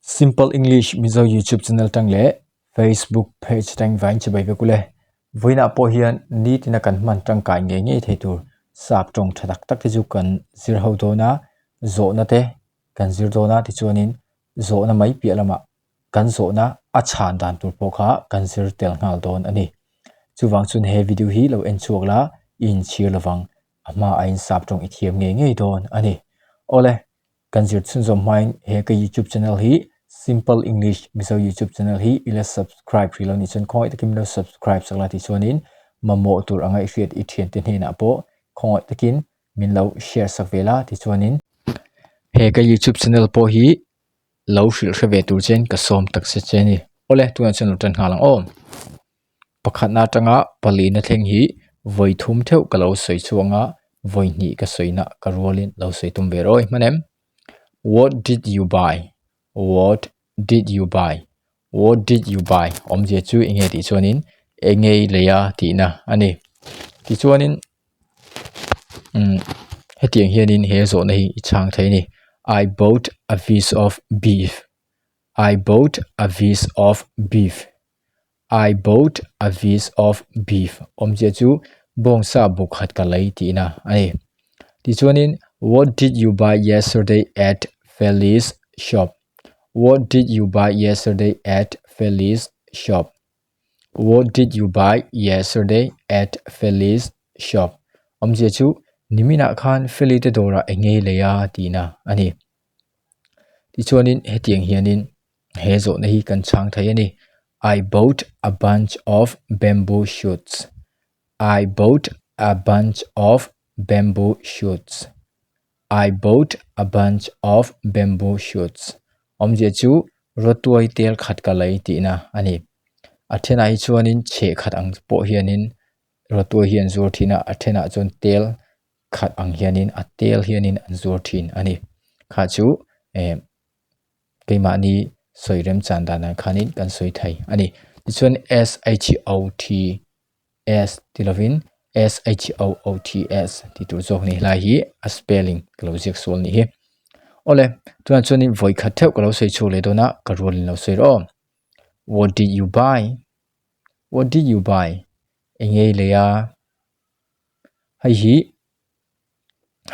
Simple English Mizo YouTube channel tang leh Facebook page tang vain chibai vek ule. Vawiinah pawh hian nitina kan hman tangkai ngei ngei thei tur sap tawng tha tak tak te chu kan zir ho dawn a, zawhna te kan zir dawn a tichuanin zawhna mai piah lamah kan zawhna a chhan dan tur pawh kha kan zir tel nghal dawn a ni. Chuvang chuan he video hi lo en chhuak la i inchhir lovang a hma aiin sap tawng i thiam ngei ngei dawn a ni. Awle. Kan zir chhunzawm hmain he ka YouTube channel hi Simple English Mizo YouTube channel hi i la subscribe hrih lo nih chuan khawngaih takin min lo subscribe sak la tih chuanin mamawh tur anga i hriat i thiante hnenah pawh khawngaih takin min lo share sak ve la tih chuanin he ka YouTube channel pawh hi lo hrilh hre ve tur chuan ka sawm tak se che a ni. Awle tunah chuan lo tan nghal ang aw. Pakhatna atanga palina thleng hi vawi thum theuh ka lo sawi chhuang a, vawi hnih ka sawina ka rualin lo sawi tum ve rawh awi hman em? What did you buy? What did you buy? What did you buy? Awmzia chu eng nge tih chuanin eng nge i lei a tihna a ni. Tichuanin umm hetiang hianin he zawhna hi i chhang thei a ni. I bought a piece of beef. I bought a piece of beef. I bought a piece of beef awmzia chu bawngsa bu khat ka lei tihna a ni. Tichuanin what did you buy yesterday at Feli's shop? What did you buy yesterday at Feli's shop? What did you buy yesterday at Feli's shop? Awmzia chu niminah khan Feli te dawrah eng nge i lei a tihna a ni. Tichuanin hetiang hianin he zawhna hi kan chhang thei a ni. I bought a bunch of bamboo shoots. I bought a bunch of bamboo shoots. I bought a bunch of bamboo shoots. Awmzia chu rawtuai tel khat ka lei tihna a ni. A thenah hi chuanin chheh khat ang pawh hianin rawtuai hi an zuar thin a, a thenah chuan tel khat ang hianin a tel hianin an zuar thin a ni. Kha chu eh keimahni sawi remchan danah khanin kan sawi thei a ni. Tichuan S H O T S ti lovin S H O O T S tih tur zawk a ni. Helai hi a spelling ka lo ziak sual anih hi. Awle tunah chuanin vawi khat theuh ka lo sawi chhuak leh dawn a ka rualin lo sawi rawh aw. What did you buy? What did you buy? Eng nge i lei a? Hei hi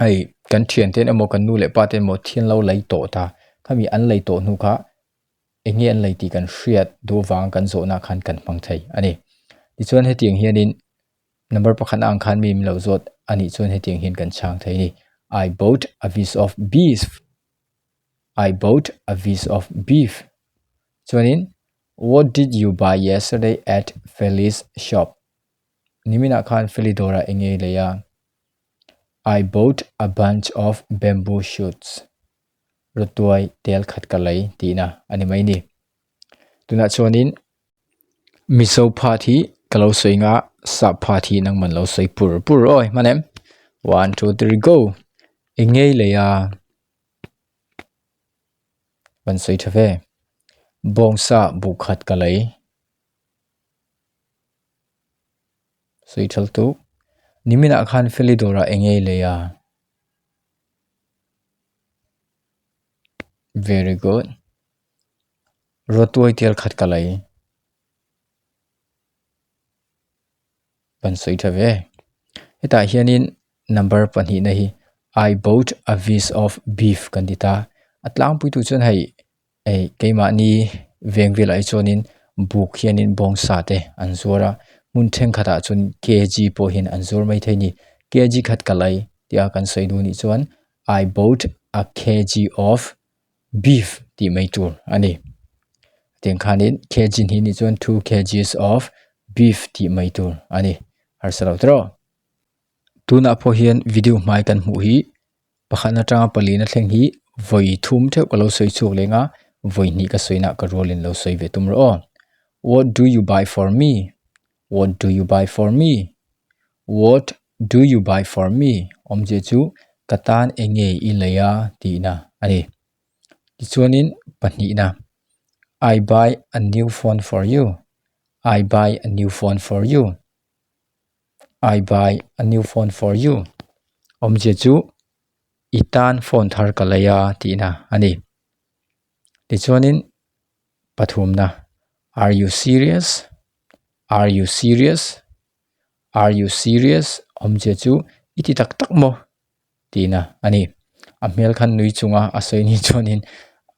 hei kan thian ten emaw kan nu leh pa ten emaw thil an lo lei tawh ta khami an lei tawh hnu kha eng nge an lei tih kan hriat duh avang kan zawhna khan kan hmang thei a ni tichuan hetiang hianin number pakhat ang khan mi min lo zawt a nih chuan hetiang hian kan chhang thei a ni I bought a piece of beef I bought a piece of beef chuanin what did you buy yesterday at Feli's shop. Niminah khan Feli dawrah eng nge i lei a? I bought a bunch of bamboo shoots. Rawtuai tel khat ka lei tihna a ni mai ni. Tunah chuanin Mizo phat hi ka lo sawi nga sap phat hi nangman lo sawi pur pur awi hman em? One two three go! Eng nge i lei a? Van sawi tha ve. Bawngsa buh khat ka lei. Sawi thal tuk. Niminah khan Feli dawrah eng nge i lei a? Very good. Rawtuai tel khat ka lei. Kan sawi tha ve. Hetah hianin number pahnihna hi I bought a piece of beef kan ti ta. A tlangpuitu chuan hei Hei keimahni veng velah hi chuanin buk hianin bawngsa te an zuar a hmun thenkhatah chuan kg pawh hian an zuar maithei a ni kg khat ka lei tia kan sawi duh anih chuan I bought a kg of beef tih mai tur a ni tiang khanin kg hnih anih chuan two kgs of beef tih mai tur a ni harsa lo tawh tunah pawh hian video hmai kan hmuh hi. Pakhat atanga palina thleng hi vawi thum theuh ka lo sawi chhuak leng a, vawi hnih ka sawina ka rualin lo sawi ve tum rawh aw. What do you buy for me? What do you buy for me? What do you buy for me? Awmzia chu ka tan eng nge i lei a tihna a ni. Tichuanin pahnihna, I buy a new phone for you. I buy a new phone for you. I buy a new phone for you awmzia chu i tan phone thar ka lei a tihna a ni. Tichuanin pathumna, Are you serious? Are you serious? Are you serious? Awmzia chu i ti tak tak maw? Tihna a ni. A hmel khan nui chunga a sawi ni chuanin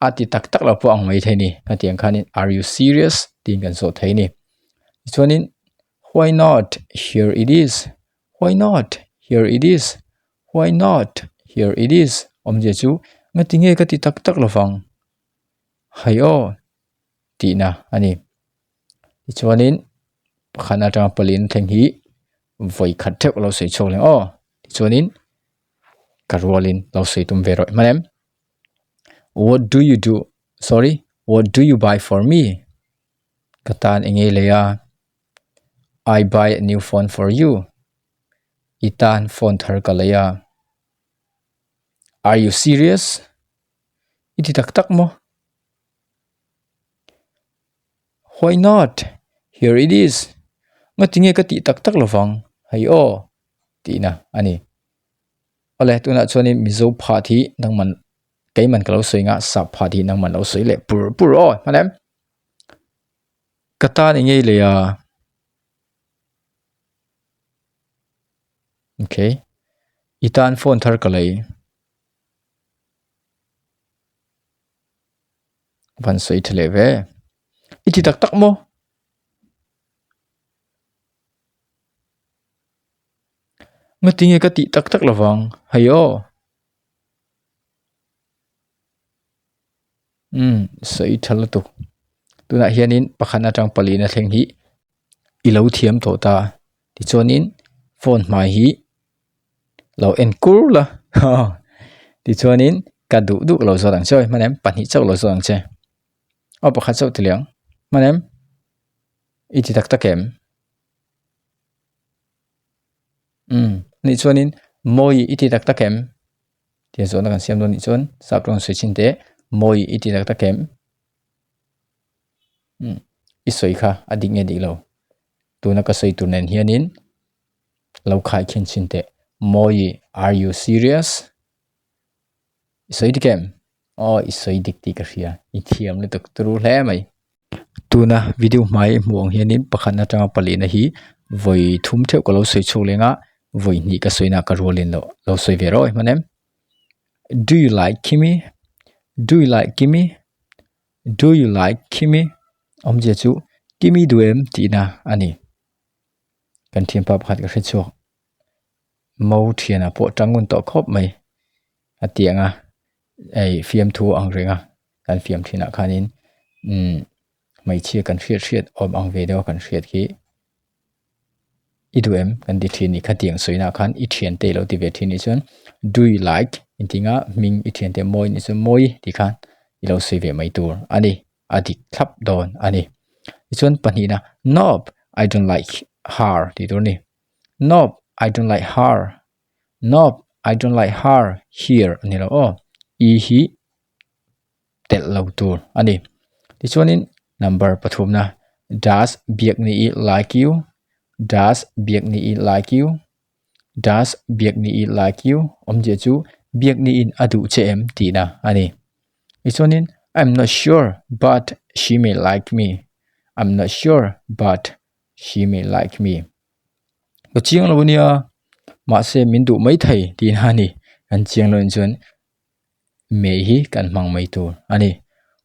a ti tak tak lo pawh ang mai thei a ni. Hetiang khanin are you serious? Tiin kan zawh thei a ni. Tichuanin why not? Here it is. Why not? Here it is. Why not? Here it is. Awmzia chu ngati nge ka ti tak tak lovang? Hai aw! Tihna a ni. Tichuanin pakhat atanga palian thleng hi vawi khat theuh lo sawi chhuak leh aw. Tichuanin ka rualin lo sawi tum ve rawh hman em. What do you do? Sorry, what do you buy for me? Ka tan eng nge lei a? I buy a new phone for you. I tan phone thar ka lei a. Are you serious? I ti tak tak maw? Why not? Here it is. Ngati nge ka tih tak tak lovang? Hei aw. Tihna a ni. Awle, tunah chuanin Mizo phat hi nangman keiman ka lo sawi nga, sap phat hi nangman lo sawi leh pur pur aw. Hman em? Ka tan i ngei leh a. Okay. I tan phone thar ka lei. Van sawi tha leh ve. I ti tak tak maw? Ngati nge ka tih tak tak lovang? Hei aw. Umm sawi tha lutuk. Tunah hianin pakhat atang palina thleng hi i lo thiam tawh ta. Tichuanin phone hmai hi lo en kur la tichuanin ka duh duh lo zawt ang che aw hman em pahnih chauh lo zawt ang che aw pakhat chauh ti liang hman em i ti tak tak em umm anih chuanin mawi i ti tak tak em tia zawhna kan siam dawn anih chuan sap tawng sawi chin teh mawi i ti tak tak em umm i sawi kha a dik nge dik lo tuna ka sawi tur nen hianin. Lo khai khin chhin teh. Mawi, are you serious? I sawi dik em? Aw, i sawi dik tih ka hria. I thiam lutuk turu hle mai. Tuna video hmai hmuh ang hianin pakhat atanga palihna hi vawi thum theuh ka lo sawi chhuak leng a, vawi hnih ka sawina ka rualin lo lo sawi ve rawh hman em? Do you like Kimi? Do you like Kimi? Do you like Kimi? Awmzia chu Kimi duh em tihna a ni. Kan thianpa pakhat ka hre chhuak mo thianah pawh tang ngun tawh khawp mai a ti ang a hei fiamthu ang reng a kan fiam thinah khanin umm hmeichhia kan hriat hriat awm ang ve deuh a kan hriat khi i duh em kan ti thin a ni khatiang sawina khan i thiante ilo ti ve thin anih chuan do you like intinga hming i thiante mawi anih chuan mawi tih khan ilo sawi ve mai tur a ni. a dik thlap dawn a ni. Tichuan pahnihna Nope, I don't like her tih tur a ni. Nope, I don't like her. Nope, I don't like her here a ni lo aw. I hi telh lo tur a ni. Tichuanin number pathumna Does Biakni like you? Does Biakni like you? Does Biakni like you? Awmzia chu Biakni in a duh che em tihna a ni. Tichuanin I'm not sure but she may like me I'm not sure but she may like me ka chiang lo ania mahse min duh mai thei tih a ni kan chiang loh chuan may hi kan hmang mai tur a ni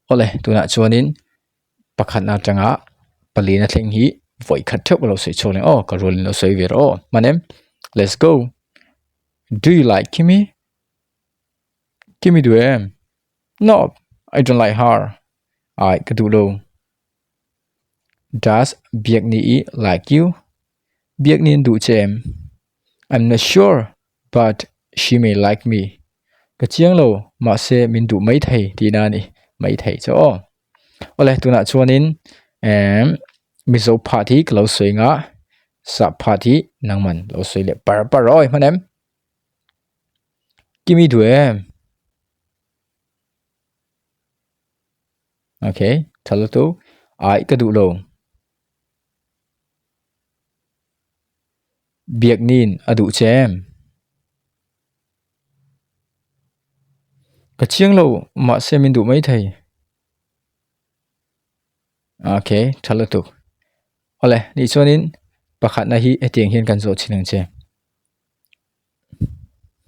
awle tunah chuanin pakhatna atanga palina thleng hi vawi khat theuh ka lo sawi chhuak leh aw ka rualin lo sawi ve rawh aw hman em let's go do you like Kimi Kimi duh em? No, I don't like her. Ai, ka duh lo. Does Biakni like you? Biakni an duh che em? I'm not sure, but she may like me. Ka chiang lo, mahse min duh mai thei tihna a ni. Mai thei chu aw. Awle, tunah chuanin emm Mizo phat hi ka lo sawi nga, sap phat hi nangman lo sawi leh par par aw i hman em? Kimi duh em? Okay, tha lutuk. Ai ka duh lo. Biaknin a duh che em? Ka chiang lo, mahse min duh mai thei. Okay, tha lutuk. Awle, nih chuanin pakhatna hi hetiang hian kan zawh chhin ang che.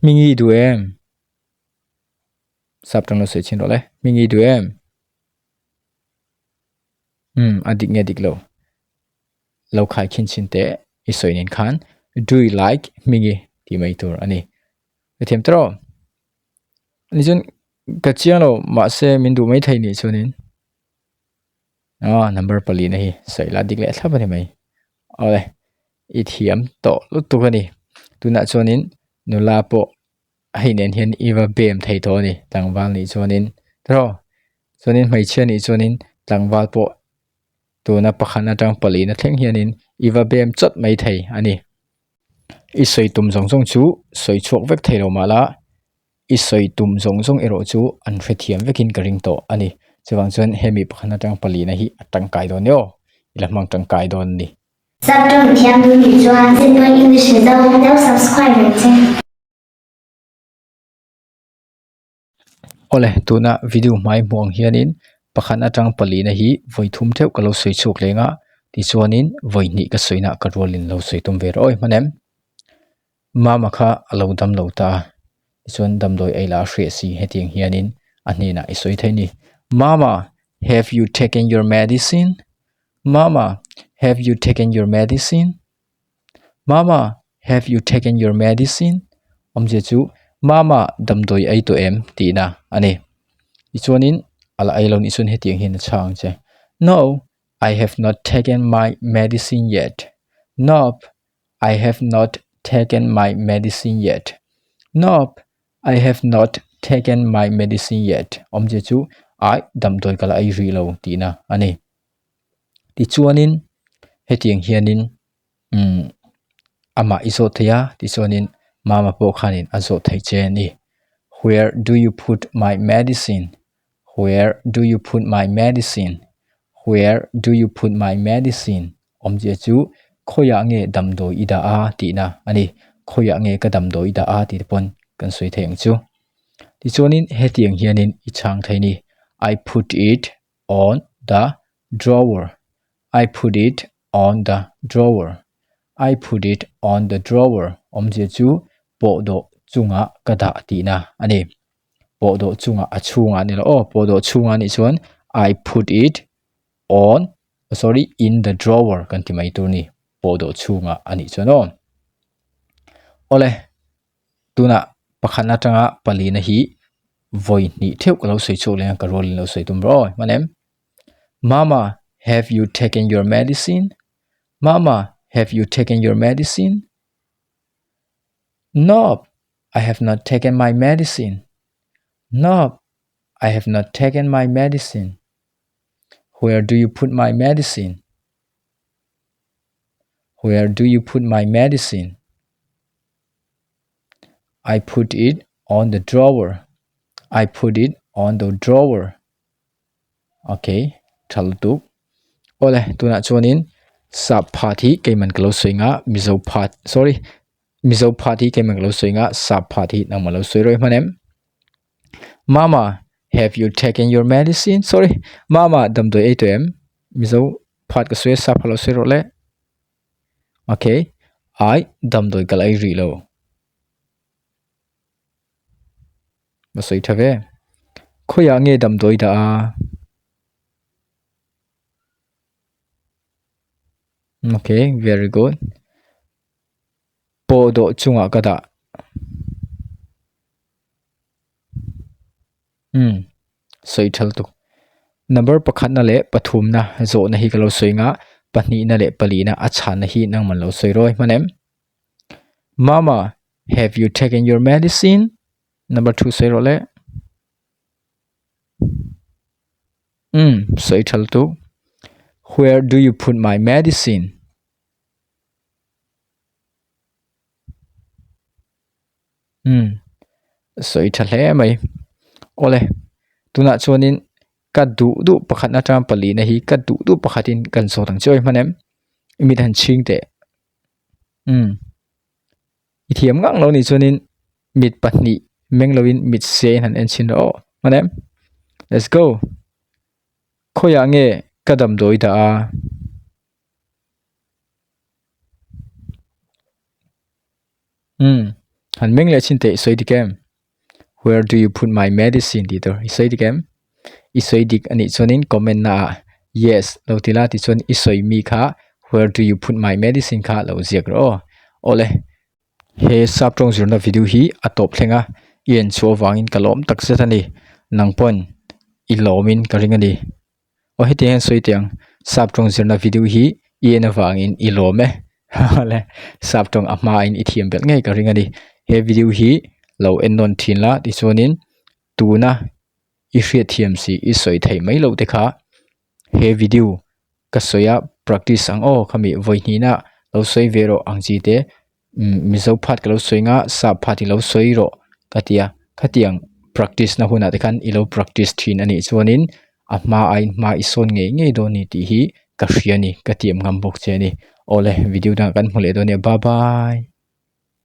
Hming i duh em? Sap tang lo sawi chhin rawh le. Hming i duh em? Umm, a dik nge dik lo. Lo khai khin chhin teh i sawi nen khan do you like hming i tih mai tur a ni. Ka thiam tawh. Ni chuan ka chiang lo mahse min duh mai thei nih chuanin ah number palina hi sawi la dik leh thlap a ni mai. Awle i thiam tawh lutuk a ni. Tunah chuanin nula pawh hei nen hian i va bem thei tawh a ni tlangval nih chuanin tawh chuanin hmeichhia nih chuanin tlangval pawh tuna pakhat atang palina thleng hianin i va bem chawt mai thei a ni. I sawi tum zawng zawng chu sawi chhuak vek thei lo mah la, i sawi tum zawng zawng erawh chu an hrethiam vekin ka ring tawh a ni. Chuvang chuan hemi pakhat atang palina hi a tangkai dawn nia aw, i la hmang tangkai dawn a ni. Subtawng thiam duh nih chuan Simple English Mizo lo subscribe reng che. Awle, tuna video hmai hmuh ang hianin pakhat atang palina hi vawi thum theuh ka lo sawi chhuak leng a, tichuanin vawi hnih ka sawina ka rualin lo sawi tum ve rawh awi hman em. Mama kha a lo dam lo ta a, tichuan damdawi ei la a hriat si hetiang hianin a hnenah i sawi thei a ni. Mama, have you taken your medicine? Mama, have you taken your medicine? Mama, have you taken your medicine? Awmzia chu Mama, damdawi ei tawh em? tihna a ni. Tichuanin a la ei lo nih chuan hetiang hian a chhang ang che. No, I have not taken my medicine yet. Nope, I have not taken my medicine yet. Nope, I have not taken my medicine yet. Awmzia chu Ai, damdawi ka la ei rih lo tihna a ni. Tichuanin hetiang hianin umm amah i zawh thei a tichuanin mama pawh khanin a zawh theih che a ni. Where do you put my medicine? Where do you put my medicine? Where do you put my medicine? Awmzia chu khawiah nge damdawi i dah a tihna a ni. Khawiah nge ka damdawi i dah a tih te pawn kan sawi thei ang chu. Tichuanin hetiang hianin i chhang thei a ni. I put it on the drawer I put it on the drawer I put it on the drawer awmzia chu pawhdawh chungah ka dah tihna a ni pawhdawh chungah a chhungah a ni lo aw pawhdawh chhungah a nih chuan I put it on sorry in the drawer kan ti mai tur a ni pawhdawh chhungah a nih chuan aw awle. Tunah pakhat atanga palina hi vawi hnih theuh ka lo sawi chhuak leh a ka rualin lo sawi tum rawh aw hman em Mama have you taken your medicine Mama have you taken your medicine Nope I have not taken my medicine Nope I have not taken my medicine Where do you put my medicine Where do you put my medicine I put it on the drawer. I put it on the drawer. Okay, tha lutuk. Awle, tunah chuanin sap phat hi keiman ka lo sawi nga Mizo phat, sorry, Mizo phat hi keiman ka lo sawi nga sap phat hi nangmah lo sawi rawih hman em? Mama, have you taken your medicine? Sorry, Mama, damdawi ei tawh em? Mizo phat ka sawi a, sap phat lo sawi rawh le. Ok, ai damdawi ka la ei rih lo. Va sawi tha ve. Khawiah nge damdawi dah a? Ok, very good. Pawh dawh chungah ka dah. Umm sawi tha lutuk. Number pakhatna leh pathumna zawhna hi ka lo sawi nga pahnihna leh palihna a chhanna hi nangman lo sawi rawi hman em? Mama, have you taken your medicine? Number 2 sawi rawh le. Umm sawi tha lutuk. Where do you put my medicine? Umm sawi tha hle mai awle tunah chuanin ka duh duh pakhat atanga palina hi ka duh duh pakhatin kan zawt ang chiau hman em i mit han chhing teh umm i thiam ngang lo nih chuanin mit pahnih meng lovin mit sen han en chhin rawh aw hman em let's go khawiah nge. Ka damdawi dah a. Umm, han meng leh chin teh i sawi dik em? Where do you put my medicine tih tur i sawi dik em? I sawi dik anih chuanin comment na ah yes lo ti la tichuan i sawi mi kha where do you put my medicine kha lo ziak rawh aw. Awle, he sap tawng zirna video hi a tawp thleng a, i en chhuah avangin ka lawm tak zet a ni. Nang pawn i lawmin ka ring a ni. Aw hetiang hian sawi teh ang, sap tawng zirna video hi i en avangin i lawm e le sap tawng a hmain i thiam belh ngei ka ring a ni. He video hi lo en nawn thin la tichuanin tuna i hriatthiam si i sawi theih mai loh te kha he video ka sawi a practice ang aw khami vawi hnihna lo sawi ve rawh ang chi te Mizo phat ka lo sawi nga sap phat i lo sawi rawh ka ti a khatiang practice na hunah te khan i lo practice thin a nih chuanin a hma aiin hma i sawn ngei ngei dawn a ni tih hi ka hria a ni ka tiam ngam bawk che a ni awle video dangah kan hmu leh dawn nia bye bye.